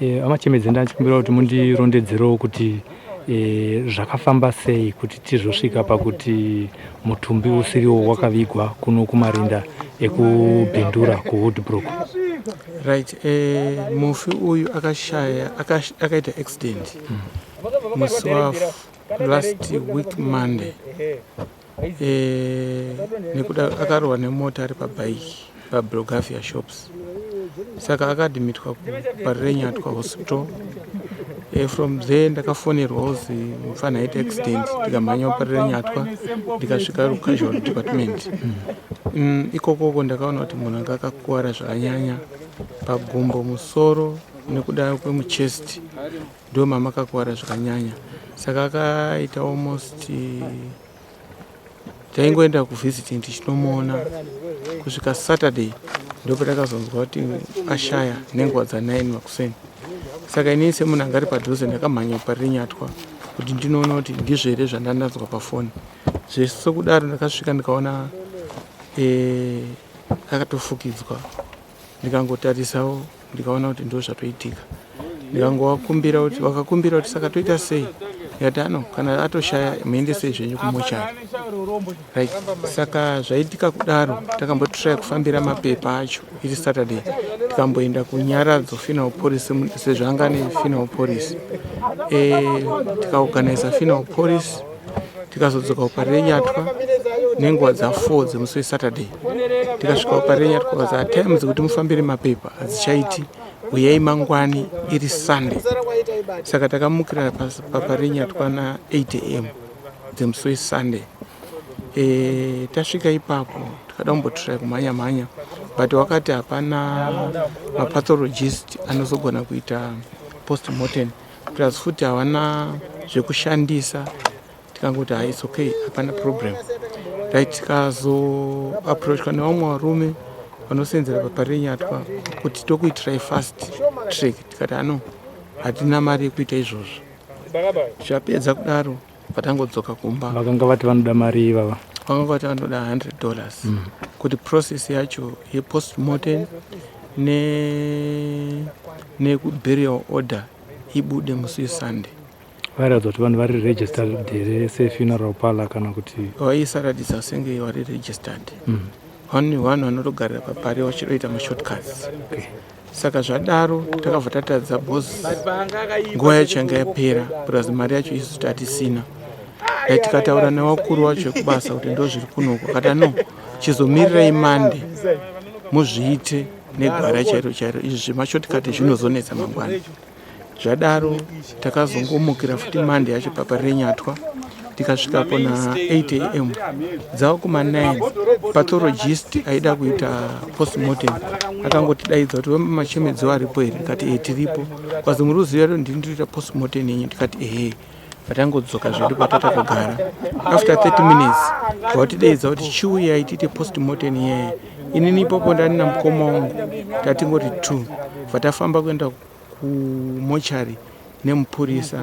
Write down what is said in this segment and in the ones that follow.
VaMachemedze, ndachikumbira kuti mundirondedzerewo kuti zvakafamba sei kuti tizosvika pakuti mutumbi usiriwo wakavigwa kuno kumarinda ekuBindura kuWoodbrook. Right, mufi uyu akashaya, akaita accident musi wa last week Monday, nekuda akarohwa nemota ari pabhaiki paBelgravia Shops. Saka akaadmitwa kuParirenyatwa Hospital. From there ndakafonerwa kuzi mufana aita accident. Ndikamhanya kuParirenyatwa, ndikasvika kucasual department. Ikokoko ndakaona kuti munhu anga akakuwara zvakanyanya pagumbo, musoro, nekuda kwemuchest ndo mamakakuwara zvakanyanya. Saka akaita almost, taingoenda kuvisiting tichinomuona kusvika Saturday, ndopatakazonzwa kuti ashaya nenguva dza9 makuseni. Saka inini semunhu anga ari padhuze ndakamhanya kuParirenyatwa kuti ndinoona kuti ndizvo here zvandandanzwa pafoni. Zvese sokudaro ndakasvika ndikaona akatofukidzwa. Ndikangotarisawo ndikaona kuti ndo zvatoitika. Ndikangovakumbira kuti, vakakumbira kuti saka toita sei? Ndikati ano kana atoshaya muendesei zvenyu kumochari. Right, saka zvaitika kudaro takambotry kufambira mapepa acho iri Saturday. Tikamboenda kuNyaradzo Funeral Policy sezvo anga nefuneral policy. Tikaorganiza funeral policy, tikazodzoka kuParirenyatwa nenguva dza4 dzemusi weSaturday. Tikasvika kuParirenyatwa kaza time dzekuti mufambire mapepa hadzichaiti, uyai mangwani iri Sunday. Saka takamukira paParirenyatwa na8 am dzemusi weSunday. Tasvika ipapo tikada kumbotry kumhanya mhanya, but wakati hapana mapathologist anozogona kuita postmortem, plus futi havana zvekushandisa. Tikangoti hai, it's okay, hapana problem. Right, tikazoapproachwa nevamwe varume vanosenzera paParirenyatwa kuti tokuitirai fast track. Tikati ano hatina mari yekuita izvozvo. Zvapedza kudaro patangodzoka kumba. Vakanga vati vanoda mari ivava? Vakanga vati vanoda $100 kuti process yacho yepostmortem nekuburial order ibude musi weSunday. Vairatidza kuti vanhu vari registered here sefuneral parlor kana kuti? Vaisaratidza senge vari registered. Vanhu vanotogarira papari vachidoita mashortcuts. Saka zvadaro takabva tatadza because nguva yacho yanga yapera, plus mari yacho isusu tatisina. Tikataura nevakuru vacho vekubasa kuti ndo zviri kunoko. Akati no, chizomirirai Monday muzviite negwara chairo chairo, izvi zvemashortcut zvinozonetsa mangwana. Zvadaro takazongomukira futi Monday yacho paParirenyatwa. Tikasvikapo na8 am, dzava kuma9 pathologist aida kuita postmortem akangotidaidza kuti vamachemedzo aripo here? Tikati ehe, tiripo. Kwazi muri kuziva kuti ndini ndinoita postmortem yenyu? Tikati ehe. Patangodzoka zvedu patatakagara, after 30 minutes vatideedza kuti chiuyai tiite postmortem iyeye. Inini ipopo ndani mukoma wangu tatingoti two, vatafamba kuenda kumochari nemupurisa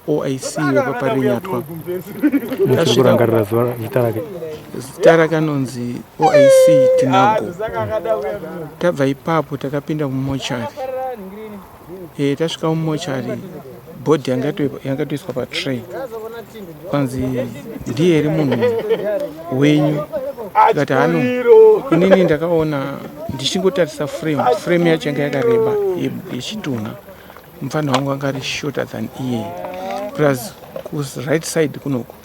OIC wepaParirenyatwa. Muchiri kurangarira zuva, zita rake? Zita rake anonzi OIC Tinago. Tabva ipapo takapinda mumochari. Tasvika mumochari body yangatoiswa patray. Kwanzi ndiye here munhu wenyu? Tikati hano. Inini ndakaona ndichingotarisa frame, frame yacho yanga yakareba yechitunha. Mufana wangu anga ari shorter than iye, plus kuright side kunoku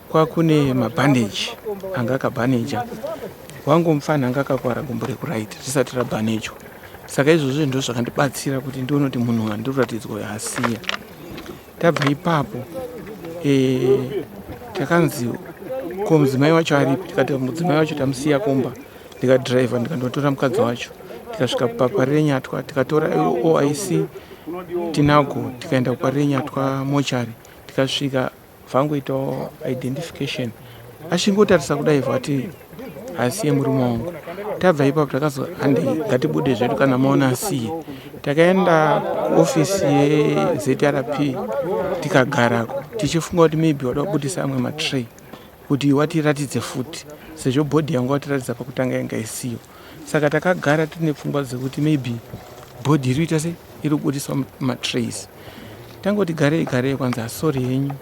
kwakune mabhandeji anga akabhaneja. Wangu mufana anga akakwara gumbo rekuright risati rabhanejwa. Saka izvozvo ndo zvakandibatsira kuti ndione kuti munhu andiruratidzwa haasiya. Tabva ipapo takanzi ko mudzimai wacho aripi? Tikati mudzimai wacho tamusiya kumba. Ndikadhiraivha ndikandotora mukadzi wacho. Tikasvika paParirenyatwa, tikatora OIC Tinago, tikaenda kuParirenyatwa mochari. Tikasvika vangoitawo identification, achingotarisa kudai vati asiye murume wangu. Tabva ipapo takazo handi ngatibude zvedu kana maona asiye. Takaenda kuofisi yeZRP tikagarako tichifunga kuti maybe wada kubudisa amwe matray kuti watiratidze futi, sezvo body yangu watiratidza pakutanga yanga isiyo. Saka takagara tine pfungwa dzekuti maybe body iri kuita sei, Iri kubudiswa mumatrays. Tangoti garei garei, kwanzi, "Sorry yenyu,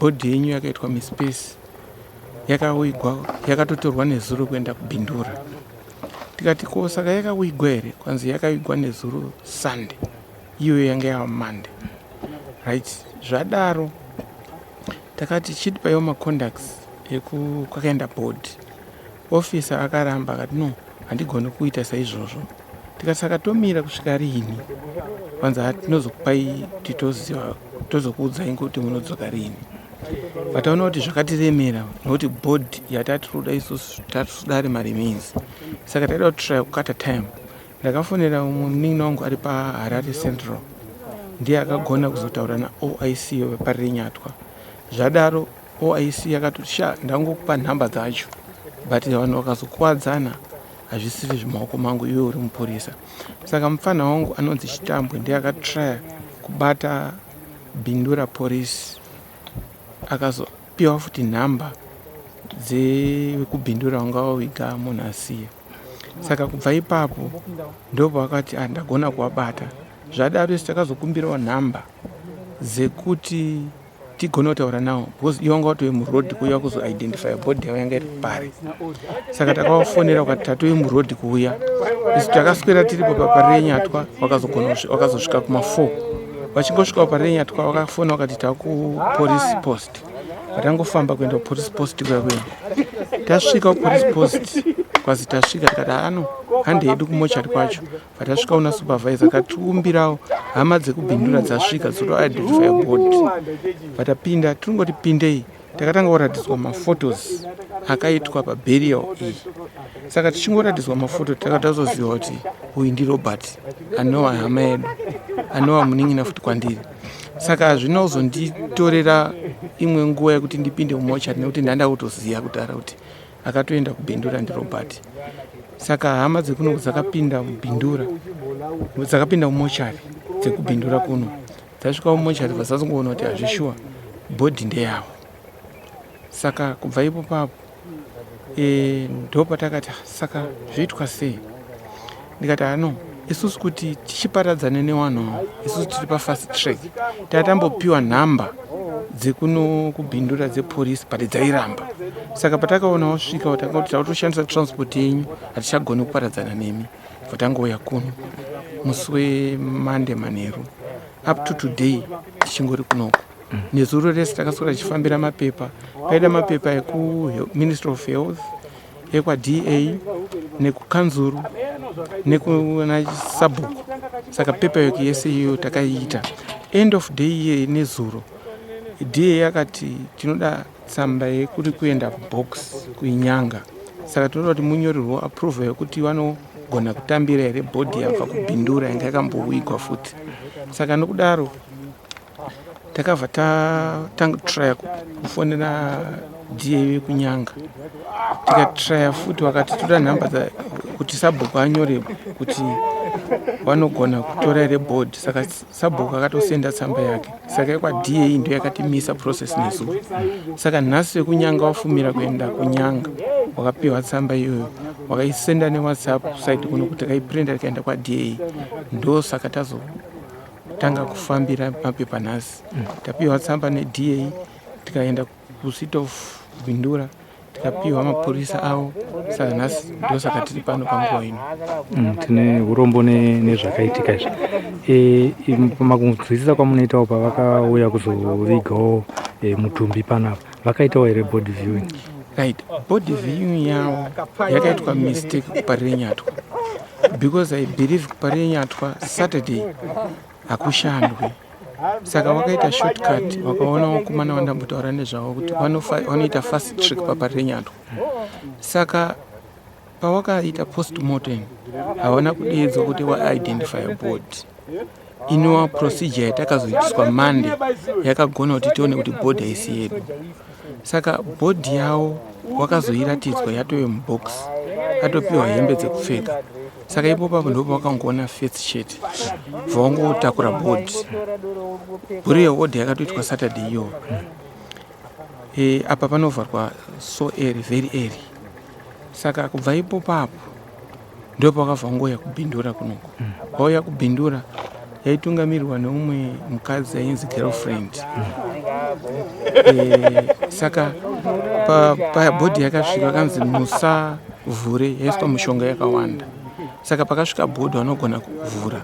body yenyu yakaitwa misplace, yakawigwa, yakatotorwa nezuro kuenda kuBindura." Tikati, "Ko, saka yakawigwa here?" Kwanzi yakawigwa nezuro Sunday, iyoyo yanga yava Monday, right? Zvadaro takati chitipaiwo macontacts ekwakaenda body. Officer akaramba, akati, "No, handigoni kuita saizvozvo." Tikati, "Saka tomira kusvika riini?" Kwanzi, "Tinozokupai, titoziva, tozokuudzai kuti munodzoka riini." Vataona kuti zvakatiremera nokuti body yatatiri isusu tatisuda ari maremains, saka taida kutrya kukata time. Ndakafonera umwe munin'ina wangu ari paHarare Central, ndiye akagona kuzotaura naOIC vepaRenyatwa. Zvadaro OIC yakatoti, "Sha, ndangokupa nhamba dzacho, but vanhu vakazokuwadzana hazvisiri zvimaoko mangu, iwe uri mupurisa." Saka mufana wangu anonzi Chitambwe ndiye akatrya kubata Bindura Police, akazopiwa futi nhamba dzevekubhindura vanga vaviga munhu asiya. Saka kubva ipapo ndopavakati, "Ah, ndagona kuvabata." Zvadaro isi takazokumbirawo nhamba dzekuti tigone kutaura navo, because ivo vanga vatove muroad kuuya kuzoidentifya body yavo yanga iri kupare. Saka takavafonera ukati tatove muroad kuuya isu. Takaswera tiripo paParenyatwa, vakazosvika kuma4. Vachingosvika paParenyatwa vakafona vakati takupolice post. Vatangofamba kuenda kupolice post kuya kuya. Tasvika kupolice post, kwazi tasvika. Tikati, "Ano, hande hedu kumochari kwacho." Vatasvika una supervisor akatiumbirawo hama dzekubhindura dzasvika dzotoidentify body. Vatapinda, tiringoti pindei, takatanga kuratidzwa maphotos akaitwa paburial iyi. Saka tichingoratidzwa mafoto, takatazoziva kuti uyu ndiRobert, anova hama yedu, anova munin'ina futi kwandiri. Saka hazvina kuzonditorera imwe nguva yekuti ndipinde mumochari, nekuti ndanda kutoziva kudhara kuti akatoenda kubhindura ndiRobert. Saka hama dzekuno dzakapinda mubhindura, dzakapinda mumochari dzekubhindura kuno. Dzasvika mumochari, vasazongoona kuti hazvishuwa, body ndeyavo. Saka kubva ipo papo ndopatakati, "Saka zvoitwa sei?" Ndikati, "Ano, isusu kuti tichiparadzane nevanhu ava, isusu tiri pafast track." Tatambopiwa nhamba dzekuno kubhindura dzeporisi, but dzairamba. Saka patakaona wasvika, takati takutoshandisa transport yenyu, hatichagoni kuparadzana nemi. Bva tangouya kuno musi weMonday manheru, up to today tichingori kunoko. Nezuro rese takaswera tichifambira mapepa. Paida mapepa ekuMinistry of Health, ekwaDA, nekukanzuru, nekuna sabhuku. Saka paperwork yese iyoyo takaiita. End of day iye nezuro, DA yakati tinoda tsamba yekuri kuenda box kuinyanga, saka tinoda kuti munyorerwo approval yekuti vanogona kutambira here body yabva kubhindura yanga yakambowigwa futi. Saka nokudaro takabva tatraya kufonera DA vekunyanga. Tikatraya futi, vakati toda nhamba kuti sabhuku anyore kuti vanogona kutora here body. Saka sabhuku akatosenda tsamba yake. Saka yekwaDA ndo yakatimisa process nezuro. Saka nhasi vekunyanga wafumira kuenda kunyanga, wakapiwa tsamba iyoyo, wakaisenda neWhatsApp site kuno kuti takaiprinda, tikaenda kwaDA. Ndo saka tazotanga kufambira mapepa nhasi. Tapiwa tsamba neDA, tikaenda kuCity of Bindura, tikapiwa mapurisa avo. Saka nhasi ndosaka tiri pano panguva ino. Tine urombo nezvakaitika izvi. Makunzwisisa kwamunoitawo, pavakauya kuzovigawo mutumbi panapa, vakaitawo here body viewing? Right, body viewing yavo yakaitwa mistake kuParenyatwa, because I believe kuParenyatwa Saturday hakushandwi. Saka vakaita shortcut, vakaona vakomana vandambotaura nezvavo kuti vanoita fast track paParenyatwa. Saka pawakaita postmortem havana kudeedzwa kuti waidentify body. Inova procedure yatakazoitiswa Monday yakagona kuti tione kuti body haisi yedu. Saka body yavo wakazoiratidzwa yatove mubox, atopiwa hembe dzekupfeka. Saka ipo papo ndipo vakangoona face chete, bvawangotakura body. Burial order yakatoitwa Saturday iyoyo. Apa panovharwa so early, very early. Saka kubva ipo papo ndipo pakabva ngoya kubhindura kunoko. Vauya kubhindura. Yaitungamirirwa neumwe mukadzi ainzi girlfriend. Saka pabhodhi yakasvika vakanzi musavhure, yaiswa mishonga yakawanda. Saka pakasvika bhodhi vanogona kuvhura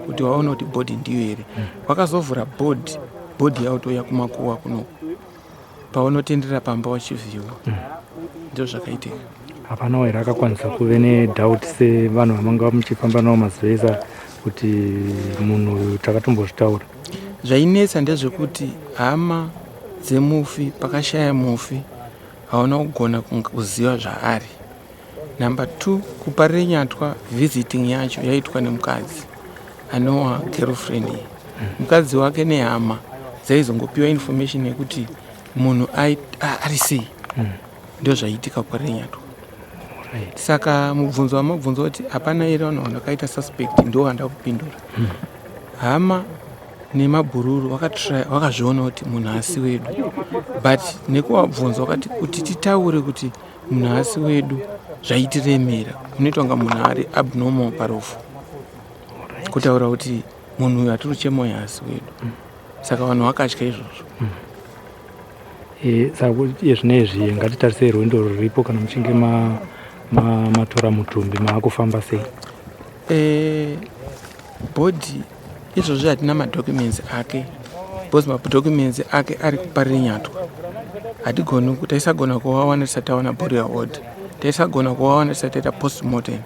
kuti vaone kuti bhodhi ndiyo here. Vakazovhura bhodhi, bhodhi yautouya kumakuwa kunoku paunotendera pamba wachivhiwa. Ndizvo zvakaitika. Hapanawo here akakwanisa kuve nedoubt sevanhu vamanga muchifamba navo mazuva ese kuti munhu uyu takatombozvitaura? Zvainetsa ndezvekuti hama dzemufi pakashaya mufi hauna kugona kuziva zvaari. Number 2, kuParirenyatwa visiting yacho yaitwa nemukadzi anowa girlfriend iyi. Mukadzi wake nehama dzaizongopiwa information yekuti munhu ari sei. Ndio zvaiitika kuParirenyatwa. Saka mubvunzo wamabvunzo kuti hapana here vanhu vakaita suspect, ndo vanda kupindura. Hama nemabhururu vakazviona kuti munhu asi wedu, but nekuvabvunza wakati kuti titaure kuti munhu asi wedu zvaitiremera, unoitwa kunga munhu ari abnormal parufu, kutaura kuti munhu uyu hatiri kuchema asi wedu. Saka vanhu vakatya izvozvo. Saka iye zvinezvi ngatitarisei rwendo ruripo kana muchinge matora mutumbi, maakufamba sei? Bhodhi izvozvi hatina madocuments ake, because madocuments ake ari kuParirenyatwa. Hatigoni, taisagona kuvawana tisati tawana burial order, taisagona kuvawana tisati taita postmortem.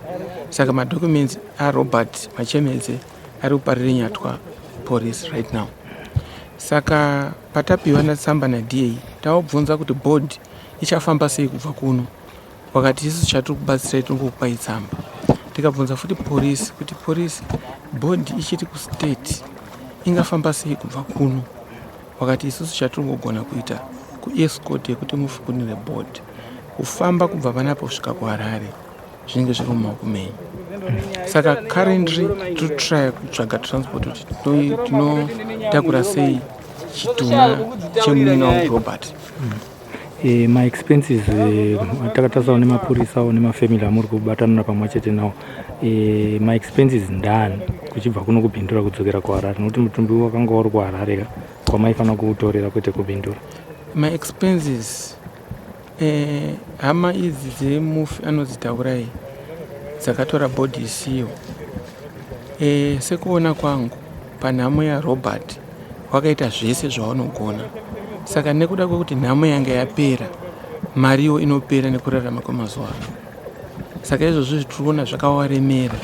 Saka madocuments aRobert Machemedze ari kuParirenyatwa police right now. Saka patapiwa natsamba naDA, tavabvunza kuti bhodhi ichafamba sei kubva kuno, wakati isusu chatiri kubatsirai tinongokupai tsamba. Tikabvunza futi porisi kuti porisi, bhodhi ichiri kustate, ingafamba sei kubva kuno? Wakati isusu chatiri kuita kuescort yekuti mufukunire bhodhi, kufamba kubva panapo kusvika kuHarare zvinenge zviri mumaoko menyu. Saka currently tiri kutrya kutsvaga transport kuti tinotakura sei chitunha chemunina wangu Robert. Maexpenses takatarisawo nemapurisawo nemafamily amuri kubatanana pamwe chete nawo, maexpenses ndani kuchibva kuno kuBindura kudzokera kuHarare, nokuti mutumbi wakanga uri kuHarare ka kwamaifanira kuutorera kwete kuBindura? Maexpenses, hama idzi dzemufi anodzitaurai dzakatora bhodhi isiyo. Sekuona kwangu, panhamo yaRobert wakaita zvese zvaunogona. Saka nekuda kwekuti nhamo yanga yapera, mariwo inopera nekurarama kwemazuva ano. Saka izvozvo tiri zvakawaremera.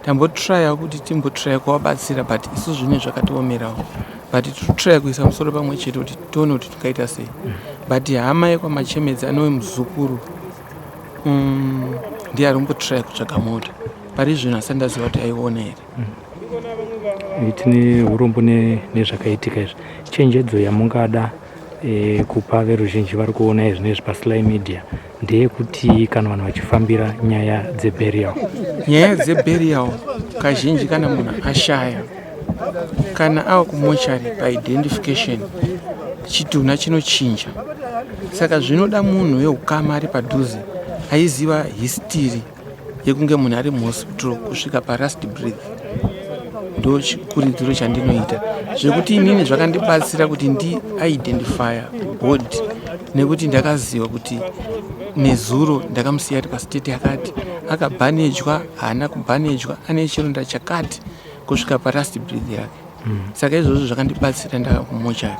Tambotraya kuti timbotraya kuvabatsira, but isu zvine zvakatiomerawo, but tiri kutraya kuisa musoro pamwe chete kuti tione kuti tingaita sei. But hama yekwaMachemedzi anove muzukuru, ndiye ari kumbotraya kutsvaga mota pari zvino, asati ndaziva kuti aiona here. Tine urombo nezvakaitika izvi. Chenjedzo yamungada kupa veruzhinji vari kuona izvi nezvi paSly Media ndeyekuti kana vanhu vachifambira nyaya dzeburial? Nyaya dzeburial, kazhinji kana munhu ashaya, kana ava kumochari, paidentification chitunha chinochinja. Saka zvinoda munhu weukama ari padhuze aiziva history yekunge munhu ari muhospital kusvika palast breath. Ndo chikurudziro chandinoita, zvekuti inini zvakandibatsira kuti ndiidentifya body, nekuti ndakaziva kuti nezuro ndakamusiya ari pastate yakati, akabhanejwa, haana kubhanejwa, ane chironda chakati, kusvika palast breath yake. Saka izvozvo zvakandibatsira ndava kumochari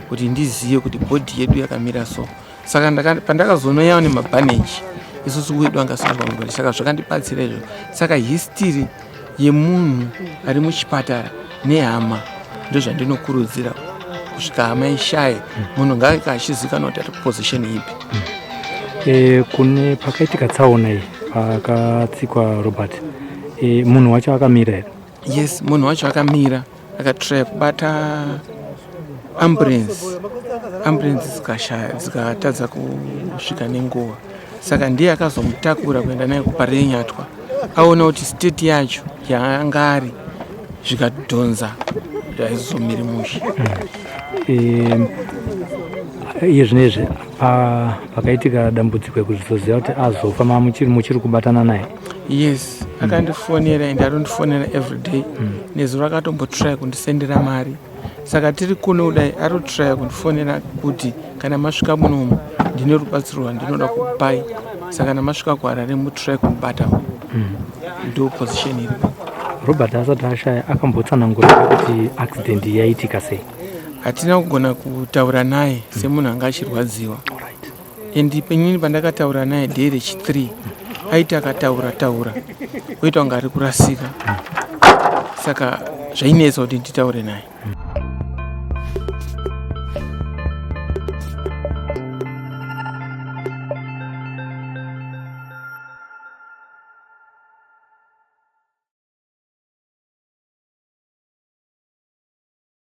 kuti ndizive kuti bhodhi yedu yakamira so. Saka pandakazonoyawo nemabhaneji, isusu wedu anga asina pamabhaneji. Saka zvakandibatsira izvozvo. Saka history yemunhu ari muchipatara nehama ndozvandinokurudzira, kusvika hama ishaye, munhu ngaanga achizikanwa kuti ari kuposition ipi. Kune pakaitika tsaona iyi, pakatsikwa Robert, munhu wacho akamira here? Yes, munhu wacho akamira. Akatraya kubata ambulance, ambulance dzikashaya, dzikatadza kusvika nenguva. Saka ndiye akazomutakura kuenda naye kuParirenyatwa, aona kuti state yacho yaanga ari zvikadhonza, haizomiri mushe. Iye zvinezvi pakaitika dambudziko ekuzoziva kuti azofa, mamuchiri muchiri kubatana naye? Yes, akandifonera and arondifonera every day. Nezuro akatombotry kundisendera mari. Saka tiri kuno kudai, arotrya kundifonera kuti kana masvika munomu, ndine rubatsiro rwandinoda kupai, saka kana masvika kuHarare mutry kumubatawo. Ndo position iripo. Robert asati ashaya akambotsanangura kuti accident yaitika sei? Hatina kugona kutaura naye semunhu anga achirwadziwa. And penyini pandakataura naye day rechi3, aiti akataura taura oita kunge ari kurasika, saka zvainetsa kuti nditaure naye.